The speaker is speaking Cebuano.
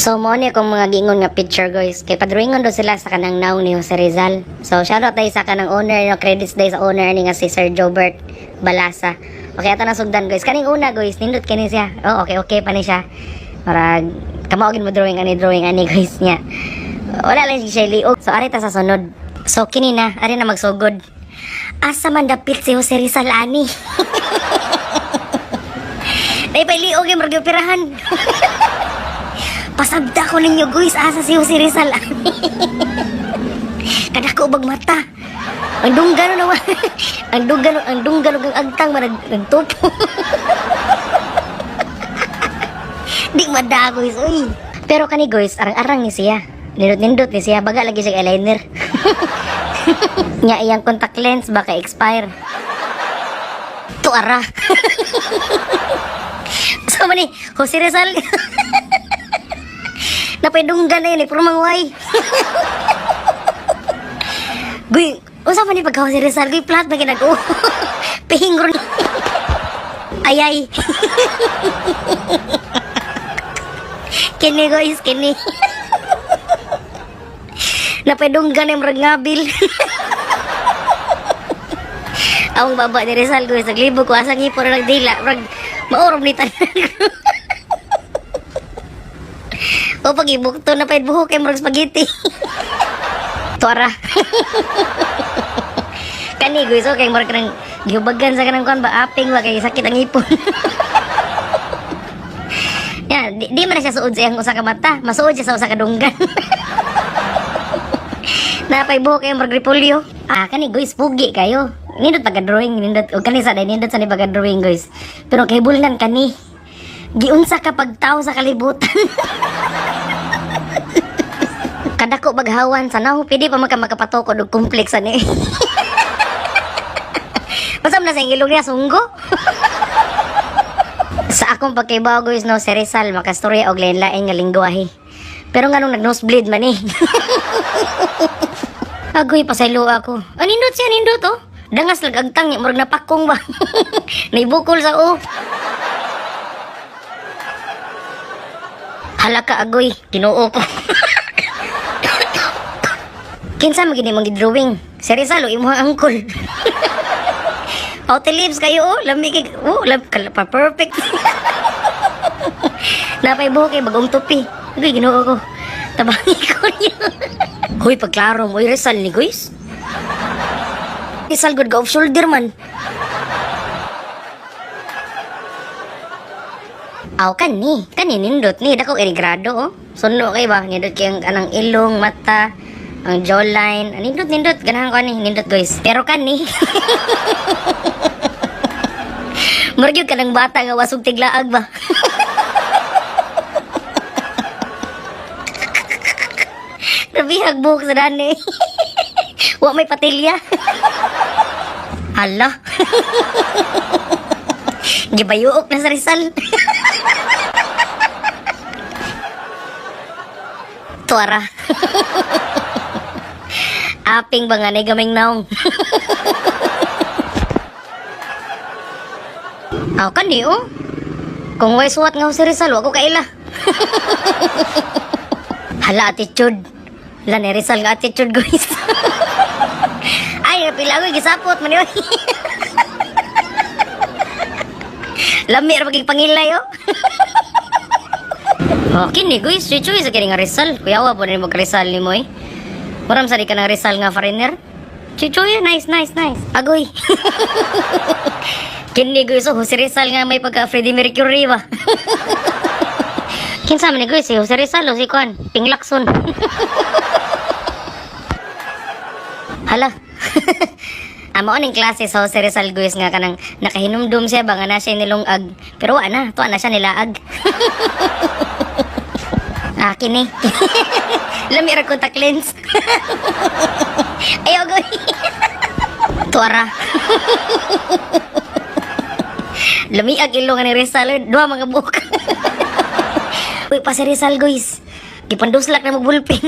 So mo ni akong mga giingon nga picture, guys. Kay padrawingon do sila sa kanang naong ni Jose Rizal. So shoutout tayo sa kanang owner, no, credits day sa owner ni nga si Sir Jobert Balasa. Okay, ato na sugdan, guys. Kaning una, guys, nindot kini siya. Oh, okay okay pa ni siya. Para kamao mo drawing ani, drawing ani, guys, niya. Wala lang siya liog. So ari ta sa sunod. So kini na, ari na magsugod. Asa man dapit si Jose Rizal ani? Dahil pa liog yung murag pirahan. Pasabta ko ninyo, guys, asa si Jose Rizal ani? Kadako bag mata. Ang dunggan no naman. Ang dunggan ang agtang man nagtupo. Di mada, guys, uy. Pero kani, guys, arang-arang ni siya. Nindot-nindot ni siya, baga lagi siya eyeliner. Nya iyang contact lens baka expire. Tuara. So man ni Jose Rizal. Napay dunggan na yun eh, puro mangway. Guy, unsa man ni pagka Jose Rizal, guy, flat ba ginag-o? Pihingro ni. Ayay. Kini, guys, kini. Napay dunggan na yung murag ngabil. Ang baba ni Rizal, guys, naglibog ko asa ngipon na nagdila, murag maorom ni tanan. O pag ibukto na pa buhok kay murag spaghetti. Tuara. Kani, guys, okay, murag kanang gihubagan sa kanang kuan ba, aping ba kay sakit ang ipon. Ya, di man na siya suod sa iyang usa ka mata, masuod siya sa usa ka dunggan. Napay buhok kay murag repolyo. Ah, kani, guys, pugi kayo. Nindot pagka drawing, nindot og kani sa day nindot sa ni pagka drawing, guys. Pero kay bulngan kani. Giunsa ka pagtaw sa kalibutan. Kadako baghawan sa naho, pwede pa man ka makapatukod og complex ani. Basta man na sa ilong niya sunggo. Sa akong pagkaibaw, guys, no, si Rizal makastorya og lain-lain nga lingwahe. Pero nganong nag-nosebleed man eh. Agoy, pasaylo ako. Ah, nindot siya, nindot oh. Dangas lag agtang, murag napakong ba. Naibukol sa o. Hala ka, agoy, Ginoo ko. Kinsa man gini mong drawing? Si Rizal o imong angkol? Out lips kayo oh, lami kay oh, lam pa perfect. Napay buhok kay bagong tupi. Agoy, Ginoo ko. Tabangi ko niyo. Hoy, pagklaro mo, Rizal ni, guys. Rizal good ka off shoulder man. Aw kani, kani nindot ni dako kay grado oh. Suno kay ba nindot kay ang anang ilong, mata, ang jawline, nindot nindot ganahan ko ani nindot, guys. Pero kani murag gyud kanang bata nga wasog tiglaag ba. Nabihag buhok sa dani. Wa may patilya. Hala. Gibayuok na sa Rizal. Tuara. Aping ba nga na gaming naong. Aw kani oh. Kung way suwat nga si Rizal, wa ko kaila. Hala, attitude. Hala ni Rizal nga attitude, guys. Ay, pila ko gisapot man yun. Lami ra maging pangilay oh. Oh, kini, guys, chuy sa kini nga Rizal. Kuyawa po ni mo Rizal ni mo eh. Muram sa di ka ng Rizal nga foreigner. Chuy, nice, nice, nice. Agoy. Kini, guys, oh, si Rizal nga may pagka Freddie Mercury ba. Kinsa man ni, guys, si Jose Rizal o si Kwan, Ping Lacson. Hala. Amo aning klase sa Jose Rizal, guys, nga kanang nakahinumdum siya ba nga na siya nilungag. Pero wa na, tuwa na siya nilaag. Ah, kini. Lami ra contact lens. Ayaw, goy. Tuara. Lamiag ilong ni Rizal, duha mga buhok. Uy, pa si Rizal, guys. Gipanduslak na magbulpin.